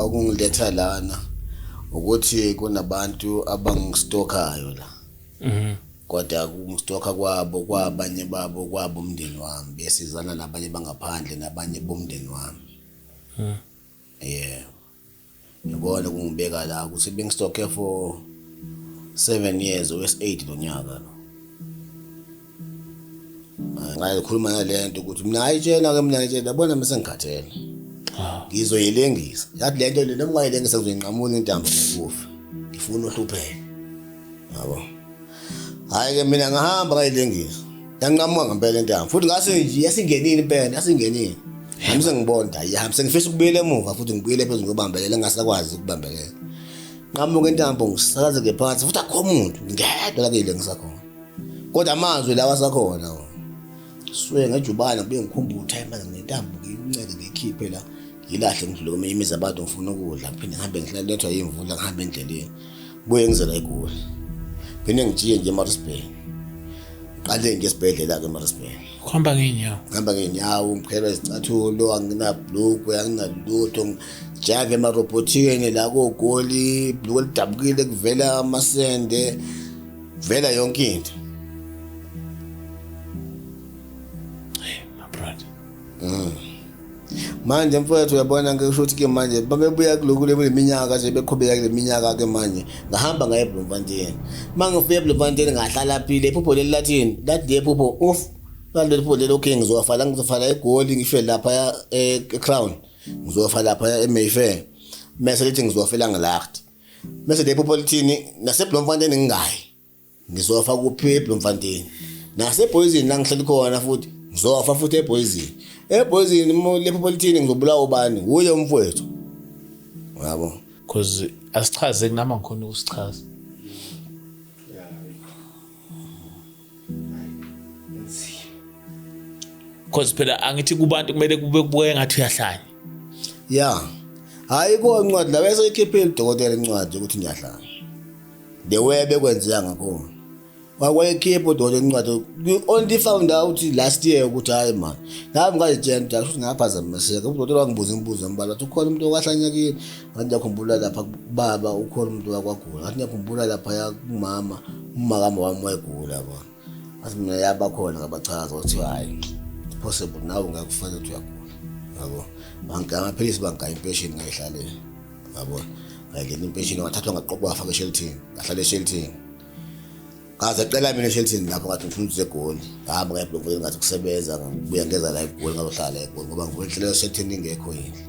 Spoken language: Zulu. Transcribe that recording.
Okungiletha lana ukuthi kunabantu abangistokayo la. Kodwa ukungistoka kwabo kwabanye babo kwabo umndeni wami besizana nabanye bangaphandle nabanye bomndeni wami. Yeah. Yabona kungibeka la ukuthi bengistoke for 7 years owes 8 lo nyaka lo. Ngayikhuluma nalento ukuthi mina ayitshela ke mina ngitshela yabona mase ngikhathele. Ngizoyilengisa. Yathi lento le noma ungayilengisa ngizoyinqamula intambo ngokufa. Ngifuna uhlupheke. Yabo. Hayi ke mina ngahamba ngayilengisa. Yanqamuka ngempela intambo. Futhi ngase nje yasingenile impela, yasingenile. Nami sengibona hayi hamba sengifisa ukubuyela emuva futhi ngibuyele phezulu ngiyobambelela ngingasakwazi ukubambelela. Nqamuka intambo ngisakazeke phansi futhi akukho muntu ngedwa la kuyilengisa khona. Kodwa amazwi lawa asakhona wona. Suke ngejubane ngibuye ngikhumbule ukuthi hayi manje nginentambo ngiyincele ngiyikhiphe la ngilahle ngidlule kweminye imizi abantu ngifuna ukudla ngiphinde ngihambe ngihlale lethwa yimvula ngihambe endleleni. Buye ngize la eGoli. Phinde ngijiye nje eMaritzburg. Ngiqale nje esibhedlela ke eMaritzburg. Uhamba ngeenyawo. Ngihamba ngeenyawo ngiphelwa izicathulo anginabhlukwe anginalutho ngijive emarobhothini la koGoli ibhlukwe lidabukile kuvela amasende vela yonke into. Hey, my brother. Manje mfowethu uyabona ngisho ukuthi ke manje babebuya kulokhu le minyaka nje beqhubeka kule minyaka ke manje ngahamba ngaye eBloemfontein. Mangifika eBloemfontein ngahlala phile iphupho leli lathini lathi le phupho uff laleli phupho leli okay ngizofa la ngizofa la eGoli ngife lapha eCrown ngizofa lapha eMayfair mase lithi ngizofela ngilacht mase le phupho lithini naseBloemfontein ngingayi ngizofa kuphi eBloemfontein naseboyizini la ngihleli khona futhi ngizofa futhi eboyizini eboyizini lepho politini ngizobulawa ubani wuye umfowethu yabo Cause asichaze kunama ngikhona ukusichaza. Cause phela angithi kubantu kumele kube kubuke ngathi uyahlanya. Ya hayi ko incwadi la bese ikhiphile udokotela incwadi ukuthi ngiyahlanya the way bekwenzeka ngakhona wakwayikhipha udokotela incwadi we only found out last year ukuthi hayi man nami ngazitshela ukuthi asho ngaphazamiseka udokotela wangibuza imibuzo embalwa wathi ukhona umuntu okwahlanya kini ngathi ngiyakhumbula lapha kubaba ukhona umuntu wakwagula ngathi ngiyakhumbula lapha kumama umakama wami wayegula yabona ngathi mina yabakhona ngabachaza ukuthi hayi possible nawe ungakufanele ukuthi uyagula yabo bangigaya amaphilisi bangigaya impesheni ngayihlalela yabo ngayingena impesheni ngathathwa ngaqoqwa ngafaka eshelithini ngahlala eshelithini ngaze cela mina eshelithini lapho ngathi ngifuna ukuze egoli ngahamba ngaya ebloemfontein ngathi kusebenza ngibuya ngeza la egoli ngazohlala egoli ngoba ngivele inhlelo eshelithini ingekho yini.